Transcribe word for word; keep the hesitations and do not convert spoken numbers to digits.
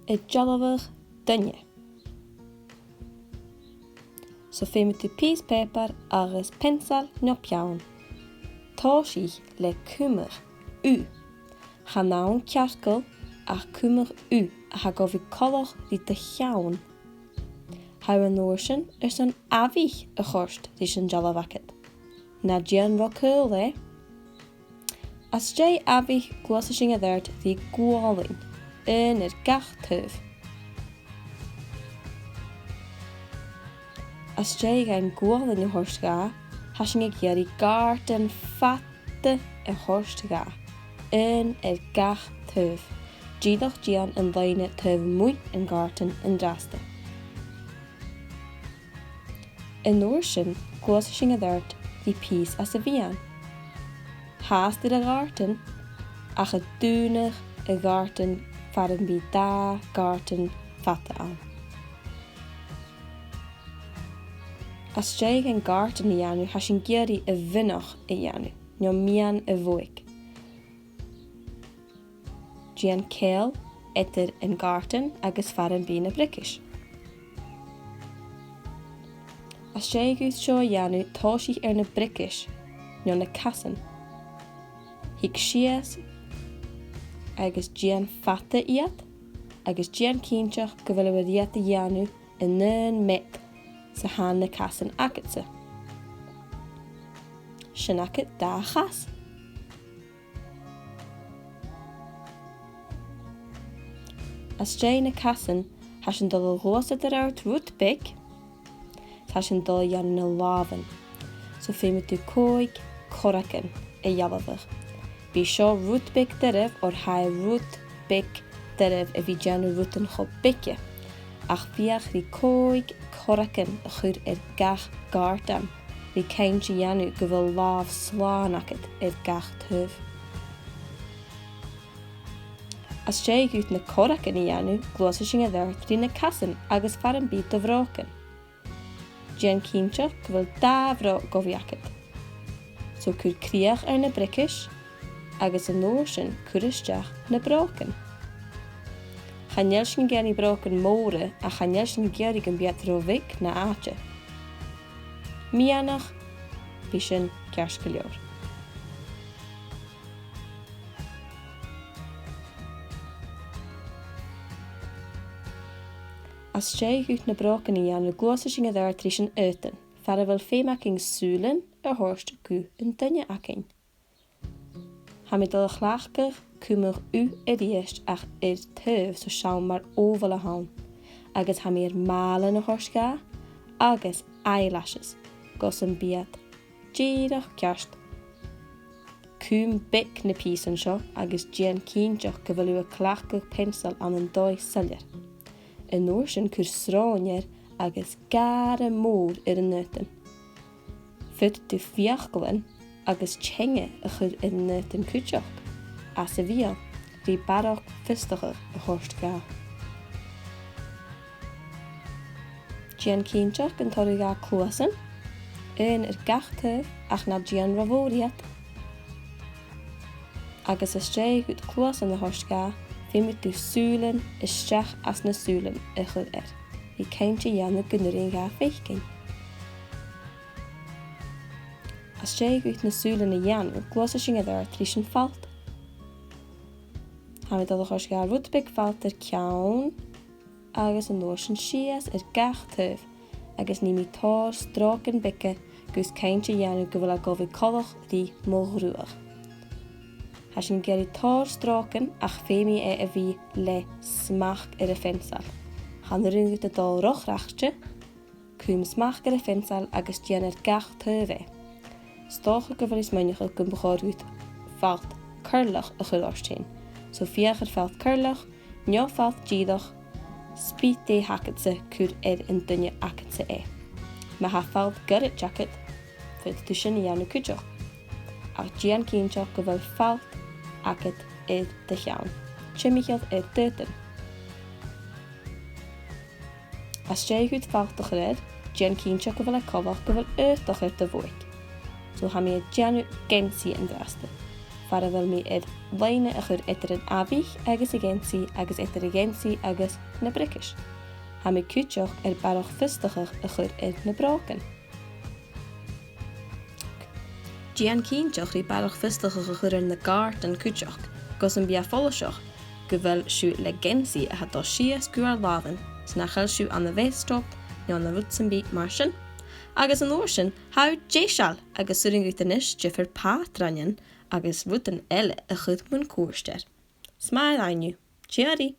A' dealbhadh duine. So feumaidh tu pìos pàipear agus peansail no peann. Tòisich le cumadh ugh. Chan ann cearcall ach cumadh ugh a tha gu bhith coltach ri do cheann. Tha thu an uair sin airson amhaich a chur ris an dealbh agad. Na dèan ro chaol e. Às dèidh amhaich, gluaisidh sinn air adhart ri gualainn, aon air gach taobh. Às dèidh dhan ghualainn a thoirt dha, tha sinn ag iarraidh gàirdean fada a thoirt dha, aon air gach taobh. Dìreach dèan an loidhne taobh a-muigh an gàirdein an-dràsta. An uair sin, gluaisidh sinn air adhart ri pìos às a' mheadhan. Tha fhios dè a' ghàirdean, ach a' dùnadh a' ghàirdein far am bi dà ghàirdean fada ann. Às dèidh dhan ghàirdean a dhèanamh, tha sinn ag iarraidh a' mhionach a dhèanamh, no meadhan a' bhodhaig. Dèan ceangal eadar an gàirdean agus far am bi na briogais. Às dèidh dhut seo a dhèanamh, tòisich air na briogais, no na casan. Thig sìos agus dèan fada iad, agus dèan cinnteach gu bheil thu air iad a dhèanamh an aon meud 's a tha na casan agadsa. Sin agad dà chas. Às dèidh na casan, tha sinn a' dol a ghluasad air adhart rud beag, tha sinn a' dol a dhèanamh na làmhan. So feumaidh tu còig corragan a dhealbhadh. Bidh seo rud beag doirbh, oir tha e rud beag doirbh a bhith a' dèanamh rudan cho beaga, ach feuch ri còig corragan a chur air gach gàirdean, ri cinnteach a dhèanamh gu bheil làmh slàn agad air gach taobh. Às dèidh dhut na corragan a dhèanamh, gluaisidh sinn air adhart ri na casan agus far am bi do bhrògan. Dèan cinnteach gu bheil dà bhròg gu bhith agad. So cuir crìoch air na briogais, agus an uair sin cuir a-steach na brògan. Chan eil sinn ag iarraidh brògan mòra, ach chan eil sinn ag iarraidh gum bi iad ro bheag na àite. Meadhanach, bidh sin ceart gu leòr. Às dèidh dhut na brògan a dhèanamh, gluaisidh sinn air adhart ris an aodann, far a bheil feum againn sùilean a thoirt gu an duine againn. Tha mi a' dol a chleachdadh cumadh ugh a-rithist ach air taobh, so seall mar oval a th' ann, agus tha mi air màilean a thoirt dha, agus eyelashes, gus am bi iad dìreach ceart. Cùm beag na pìosan seo agus dèan cinnteach gu bheil thu a' cleachdadh peansail ann an dòigh soilleir. An uair sin cuir sròn air agus gàire mòr air an aodann. Faodaidh tu fiaclan agus teanga a chur air an aodann cuideachd, às a' bheul, ri barrachd fiosrachadh a thoirt dha. Dèan cinnteach gun toir thu dha cluasan, aon air gach taobh, ach na dèan ro mhòr iad. Agus às dèidh dhut cluasan a thoirt dha, feumaidh tu sùilean a-steach às na sùilean a chur air. Bi cinnteach a dhèanamh gun urrainn dha faicinn. Às dèidh dhut na sùilean a dhèanamh, gluaisidh sinn air adhart ris an fhalt. Tha mi a' dol a chur dha rud beag falt air ceann, agus an uair sin sìos air gach taobh, agus nì mi tòrr stròcan beaga gus cinnteach a dhèanamh gu bheil e gu bhith coltach ri mo dhruthach. Tha sinn ag iarraidh tòrr stròcan ach feumaidh e a bhith le smachd air a' pheansail. Chan urrainn dhut a dhol ro chraicte, cùm smachd air a' pheansail agus dèan air gach taobh e. 'S dòcha gu bheil thu a' smaoineachadh gum bu chòir dhut falt curlach a chur ort fhèin. So feuch air falt curlach, no falt dìreach, 's bidh dè th' agadsa, cuir air an duine agadsa e. Ma tha falt goirid agad, faodaidh tu sin a dhèanamh cuideachd. Ach dèan cinnteach gu bheil falt agad air do cheann, timcheall air d' aodann. Às dèidh dhut falt a chur air, dèan cinnteach gu bheil e coltach gu bheil aodach air do bhodhaig. So tha mi a' dèanamh geansaidh an-dràsta. far a bheil mi air loidhne a chur eadar an amhaich agus a' gheansaidh agus eadar a' gheansaidh agus na briogais. Tha mi cuideachd air barrachd fiosrachadh a chur air na brògan. Dèan cinnteach ri barrachd fiosrachadh a chur air na gàirdeanan cuideachd, gus am bi e follaiseach gu bheil sibh le geansaidh a tha a' dol sìos gu ur làmhan, 's nach eil sibh ann am mess top no ann an rud sam bith mar sin. Agus an uair sin, tha thu deiseil agus 's urrainn dhut a-nis diofar pàtranan agus rudan eile a chur mun cuairt air. 'S math a rinn thu. Tìoraidh!